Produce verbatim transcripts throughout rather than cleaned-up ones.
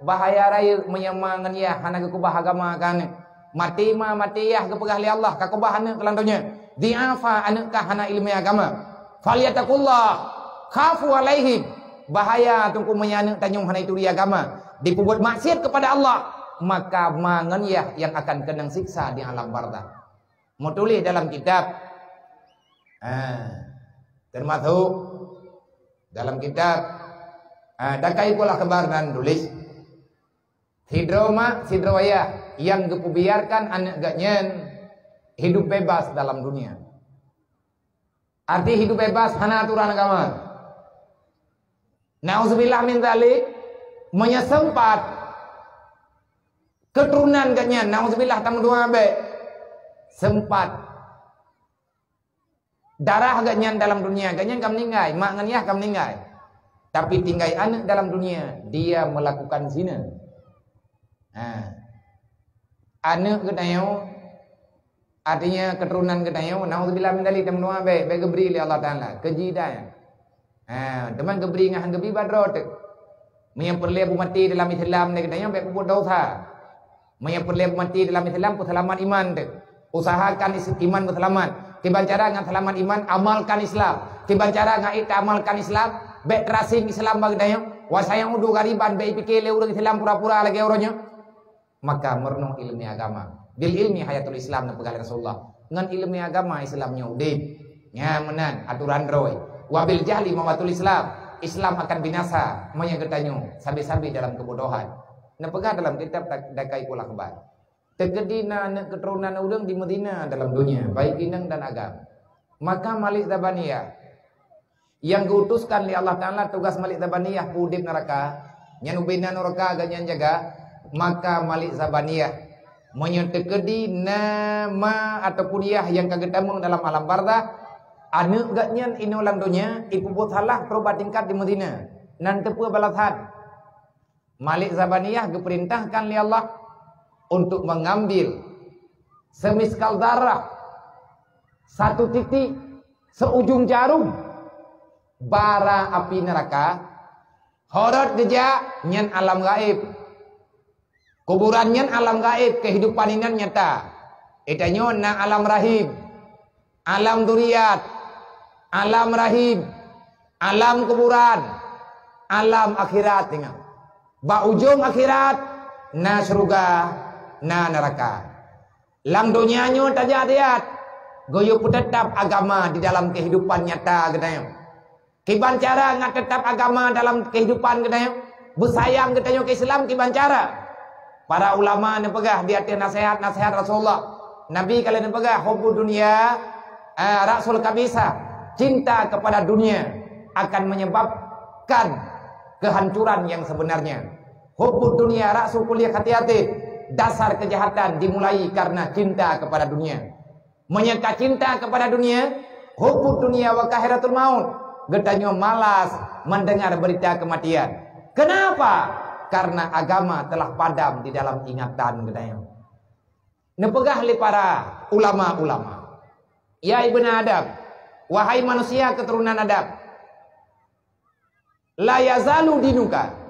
Bahaya rayeuk meunyoe ma ngon yah hana geukeubah agama keu aneuk. Maté ma, maté yah geupeugah lé Allah, ka keubah aneuk keu lam donya. Diafa aneuk ka hana ileumèe agama. Falyattaqullah, khafu alaihim. Bahaya teungku meunyoe aneuk tanyoe hana ituri agama, dipeubuet maksiat kepada Allah, maka ma ngon yah nyang akan keunong siksa di alam barzakh. Meutuléh dalam kitab, ah, teumasok dalam kitab, ah, Dakaikul Akhbar nan tuléh, sidroe mak, sidroe ayah nyang geupeubiarkan aneuk geuh nyan hidup bebas dalam dunia. Arti hidup bebas hana aturan agama. Nauzubillah min dzalik, meunyoe seumpat keuturonan geuh nyan, nauzubillah tameudoa bèk, seumpat darah geuh nyan dalam dunia, geuh nyan ka meuninggai, mak ngon yah ka meuninggai. Tapi tinggai aneuk dalam dunia, dia melakukan zina. Ha. Aneuk geutanyoe, artinya keuturonan geutanyoe, nauzubillah min dzalik, tameudoa bèk, bèk geubri lé Allah Taala, keu jih dan. Ha, teuma geubri ngon han geubri ba droe teuk. Meunyoe peureulèe beumaté dalam Islam lé geutanyoe, bèk peubuet desya. Meunyoe peureulèe beumaté dalam Islam, peuseulamat iman teuk. Usahakan is-, iman beuseulamat. Kiban cara ngon seulamat iman, amalkan Islam. Kiban cara ngon ita amalkan Islam, bèk terasing Islam bak geutanyoe. Wa sayaudu ghariban, bèk ipike lé ureueng Islam pura-pura lagèe uroe nyoe. Maka meurunoe ileumèe agama. Bil ilmi hayatul Islam, neupeugah lé Rasulullah. Ngon ileumèe agama Islam nyoe udép. Nyan meunan aturan droe. Wa bil jahli mawatul Islam. Islam akan binasa meunyoe geutanyoe sabe-sabe dalam keubodohan. Neupeugah dalam kitab Dak-, Dakaikul Akhbar. Teukeudi na aneuk keuturonan ureueng di Madinah dalam dunia, baik inong dan agam. Maka Malik Zabaniyah nyang geuutuskan lé Allah Taala tugas Malik Zabaniyah peuudép neuraka, nyan ubena neuraka geuh nyan jaga, maka Malik Zabaniyah, meunyoe teukeudi na ma ataupun yah nyang ka geutamong dalam alam barzakh, aneuk geuh nyan inoe lam donya ipeubuet salah troh bak tingkat di Madinah, nan teupeue balasan. Malik Zabaniyah geupeurintahkan lé Allah untuk mengambil semiskal zarah, satu titik, seujung jarum, bara api neuraka. Horot geujak, nyan alam gaéb. Kuburan nyan alam gaéb, keuhidupan inan nyata. Geutanyoe na alam rahim, alam duriat, alam rahim, alam kuburan, alam akhirat. Ingat, bak ujong akhirat na syeuruga, na neuraka. Lam donya nyoe tajak-tajak, geuyue peuteutap agama di dalam keuhidupan nyata geutanyoe. Kiban cara ngat teutap agama dalam keuhidupan geutanyoe, beusayang geutanyoe keu Islam kiban cara. Para ulama neupeugah di ateueh naseuhat-naseuhat Rasulullah, Nabi ka lheueh neupeugah, "Hubbud dunya, ah, ra'sul khabithah." Cinta kepada dunia akan menyebabkan kehancuran yang sebenarnya. Hubbud dunya ra'su kulli khati'atin. Dasar kejahatan dimulai karena cinta kepada dunia. Meunyoe ka cinta kepada dunia, hubbud dunya wa karahiyatul maut, geutanyoe malas mendengar berita kematian. Kenapa? Karena agama telah padam di dalam ingatan geutanyoe. Neupeugah lé para ulama-ulama, "Ya ibna Adam, wahai manusia keturunan Adam, la yazalu dinuka."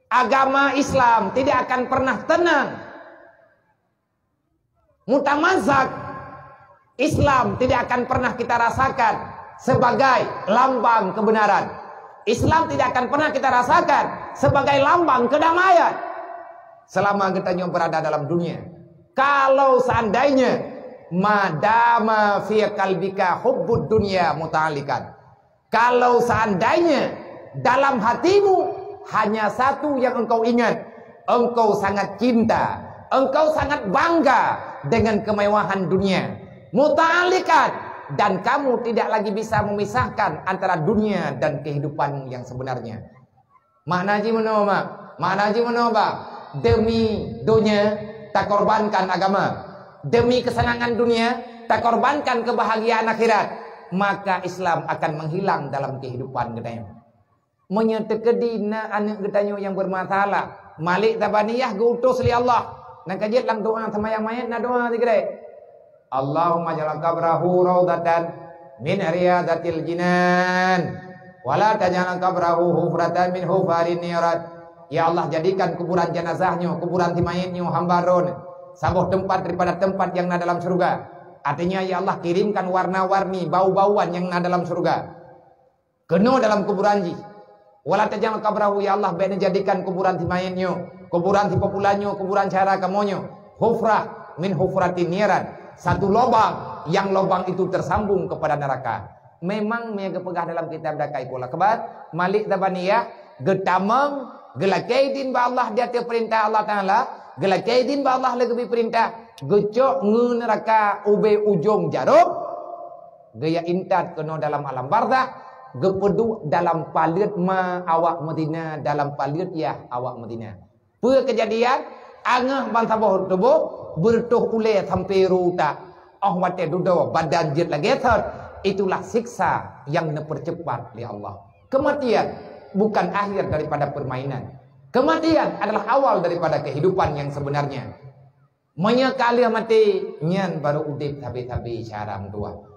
Agama Islam tidak akan pernah tenang. Mutamazak, Islam tidak akan pernah kita rasakan sebagai lambang kebenaran. Islam tidak akan pernah kita rasakan sebagai lambang kedamaian selama geutanyoe berada dalam dunia. Kalau seandainya madama fi qalbika hubbud dunya muta'alliqan, kalau seandainya dalam hatimu hanya satu yang engkau ingat, engkau sangat cinta, engkau sangat bangga dengan kemewahan dunia, muta'alliqan, dan kamu tidak lagi bisa memisahkan antara dunia dan kehidupanmu yang sebenarnya. Makna jih meunoe, mak. Makna jih meunoe, bang. Demi dunia, takorbankan agama. Demi kesenangan dunia, takorbankan kebahagiaan akhirat. Maka Islam akan menghilang dalam kehidupan geutanyoe. Meunyoe teukeudi na aneuk geutanyoe nyang bermasalah, Malik Zabaniyah geuutus lé Allah. Nyang ka jeuet lam doa seumayang manyét na doa sikrek. Allahumma ja'al qabrahu raudhatan min riyadhatil jinan, wa la taj'al qabrahu hufratan min hufarin niran. Ya Allah, jadikan kuburan jenazah nyoe, kuburan si mayét nyoe hamba Droe saboh teumpat daripada teumpat nyang na dalam syeuruga. Artinya, ya Allah, kirimkan warna-warni bau-bauan nyang na dalam syeuruga keunoe dalam kuburan jih. Wala taj'al qabrahu, ya Allah, bék neujadikan kuburan si mayét nyoe, kuburan si populan nyoe, kuburan syedara kamoe nyoe, hufrah min hufratin niran, satu lubang yang lubang itu tersambung kepada neraka. Memang meunyoe geupeugah dalam kitab Daqaiqul Akbar, Malik Zabaniyah geutamong, geulakée idin bak Allah di ateueh peurintah Allah Taala, geulakée idin bak Allah lé geubri peurintah, geucok ngon neuraka ubé ujong jarob, geujak intat keunoe dalam alam barzakh, geupeuduek dalam paleuet ma awak meuzina, dalam paleuet yah awak meuzina. Peue keujadian? Angoh ban saboh tuboh, beureutoh ulée sampoe rhot utak. Óh watée dudoe badan jeuet lagée thot, itulah siksa nyang neupeuceupat lé Allah. Keumatian bukan akhir daripada peurmainan. Keumatian adalah awal daripada keuhidupan nyang seubeunarnya. Meunyoe ka lheueh maté, nyan barô udeb sabe-sabe syedara meutuwah.